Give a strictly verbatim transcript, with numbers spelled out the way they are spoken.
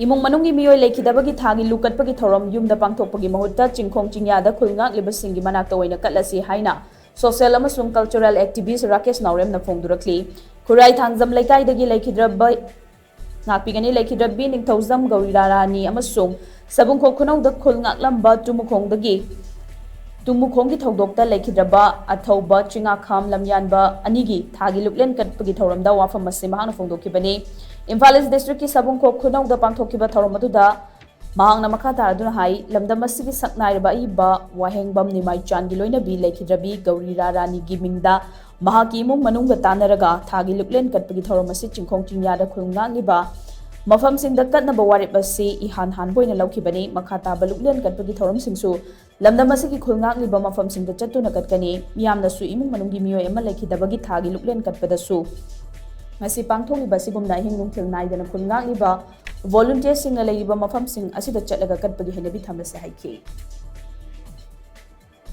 ꯏꯃꯨꯡ ꯃꯅꯨꯡꯒꯤ ꯃꯤꯑꯣꯏ ꯂꯩꯈꯤꯗꯕꯒꯤ ꯊꯥꯒꯤ ꯂꯨ ꯀꯠꯄꯒꯤ ꯊꯧꯔꯝ ꯌꯨꯝꯗ ꯄꯥꯡꯊꯣꯛꯄꯒꯤ ꯃꯍꯨꯠꯇ ꯆꯤꯡꯈꯣꯡ ꯆꯤꯡꯌꯥꯗ ꯈꯨꯜ ꯉꯥꯛꯂꯤꯕꯁꯤꯡꯒꯤ ꯃꯅꯥꯛꯇ ꯑꯣꯏꯅ ꯀꯠꯂꯁꯤ ꯍꯥꯏꯅ social ꯑꯃꯁꯨꯡ cultural activist ꯔꯥꯀꯦꯁ ꯅꯥꯎꯔꯦꯝꯅ ꯐꯣꯡꯗꯣꯔꯛꯂꯤ꯫ ꯈꯨꯔꯥꯏ ꯊꯥꯡꯖꯝ ꯂꯩꯀꯥꯏꯗꯒꯤ ꯂꯩꯈꯤꯗ꯭ꯔꯕ, ꯉꯥꯛꯄꯤꯒꯅꯤ, ꯂꯩꯈꯤꯗ꯭ꯔꯕꯤ ꯅꯤꯡꯊꯧꯖꯝ ꯒꯧꯔꯤꯔꯥ ꯔꯥꯅꯤ ꯑꯃꯁꯨꯡ ꯁꯕꯨꯡꯈꯣꯛ ꯈꯨꯅꯧꯗ ꯈꯨꯜ ꯉꯥꯛꯂꯝꯕ ꯇꯨꯃꯨꯈꯣꯡꯗꯒꯤ, ꯇꯨꯃꯨꯈꯣꯡꯒꯤ ꯊꯧꯗꯣꯛꯇ ꯂꯩꯈꯤꯗ꯭ꯔꯕ ꯑꯊꯧꯕ ꯆꯤꯉꯥꯈꯥꯝ ꯂꯝꯌꯥꯟꯕ ꯑꯅꯤꯒꯤ ꯊꯥꯒꯤ ꯂꯨꯛꯂꯦꯟ ꯀꯠꯄꯒꯤ ꯊꯧꯔꯝꯗ ꯋꯥꯐꯝ ꯑꯁꯤ ꯃꯍꯥꯛꯅ ꯐꯣꯡꯗꯣꯛꯈꯤꯕꯅꯤ꯫ ꯏꯝꯐꯥꯜ ꯏꯁ ꯗꯤꯁꯇ꯭ꯔꯤꯛꯀꯤ ꯁꯕꯨꯡꯈꯣꯛ ꯈꯨꯅꯧꯗ ꯄꯥꯡꯊꯣꯛꯈꯤꯕ ꯊꯧꯔꯝ ꯑꯗꯨꯗ ꯃꯍꯥꯛꯅ ꯃꯈꯥ ꯇꯥꯔꯗꯨꯅ ꯍꯥꯏ, ꯂꯝꯗꯝ ꯑꯁꯤꯒꯤ ꯁꯛꯅꯥꯏꯔꯕ ꯑꯏꯕ ꯋꯥꯍꯦꯡꯕꯝ ꯅꯤꯃꯥꯏꯆꯥꯟꯒꯤ ꯂꯣꯏꯅꯕꯤ ꯂꯩꯈꯤꯗ꯭ꯔꯕꯤ ꯒꯧꯔꯤꯔꯥ ꯔꯥꯅꯤꯒꯤ ꯃꯤꯡꯗ ꯃꯍꯥꯛꯀꯤ ꯏꯃꯨꯡ ꯃꯅꯨꯡꯒ ꯇꯥꯟꯅꯔꯒ ꯊꯥꯒꯤ ꯂꯨꯛꯂꯦꯟ ꯀꯠꯄꯒꯤ ꯊꯧꯔꯝ ꯑꯁꯤ ꯆꯤꯡꯈꯣꯡ ꯆꯤꯡꯌꯥꯗ ꯈꯨꯜ ꯉꯥꯛꯂꯤꯕ ꯃꯐꯝꯁꯤꯡꯗ ꯀꯠꯅꯕ ꯋꯥꯔꯦꯞ ꯑꯁꯤ ꯏꯍꯥꯟ ꯍꯥꯟꯕ ꯑꯣꯏꯅ ꯂꯧꯈꯤꯕꯅꯤ꯫ ꯃꯈꯥ ꯇꯥꯕ ꯂꯨꯛꯂꯦꯟ ꯀꯠꯄꯒꯤ ꯊꯧꯔꯝꯁꯤꯡꯁꯨ ꯂꯝꯗꯝ ꯑꯁꯤꯒꯤ ꯈꯨꯜ ꯉꯥꯛꯂꯤꯕ ꯃꯐꯝꯁꯤꯡꯗ ꯆꯠꯇꯨꯅ ꯀꯠꯀꯅꯤ꯫ ꯃꯤꯌꯥꯝꯅꯁꯨ ꯏꯃꯨꯡ ꯃꯅꯨꯡꯒꯤ ꯃꯤꯑꯣꯏ ꯑꯃ ꯂꯩꯈꯤꯗꯕꯒꯤ ꯊꯥꯒꯤ ꯂꯨꯛꯂꯦꯟ ꯀꯠꯄꯗꯁꯨ ꯉꯁꯤ ꯄꯥꯡꯊꯣꯛꯂꯤꯕ ꯑꯁꯤꯒꯨꯝꯅ ꯑꯍꯤꯡ ꯅꯨꯡꯊꯤꯜ ꯅꯥꯏꯗꯅ ꯈꯨꯜ ꯉꯥꯛꯂꯤꯕ volunteerꯁꯤꯡꯅ ꯂꯩꯔꯤꯕ ꯃꯐꯝꯁꯤꯡ ꯑꯁꯤꯗ ꯆꯠꯂꯒ ꯀꯠꯄꯒꯤ ꯍꯩꯅꯕꯤ ꯊꯝꯂꯁꯤ ꯍꯥꯏꯈꯤ꯫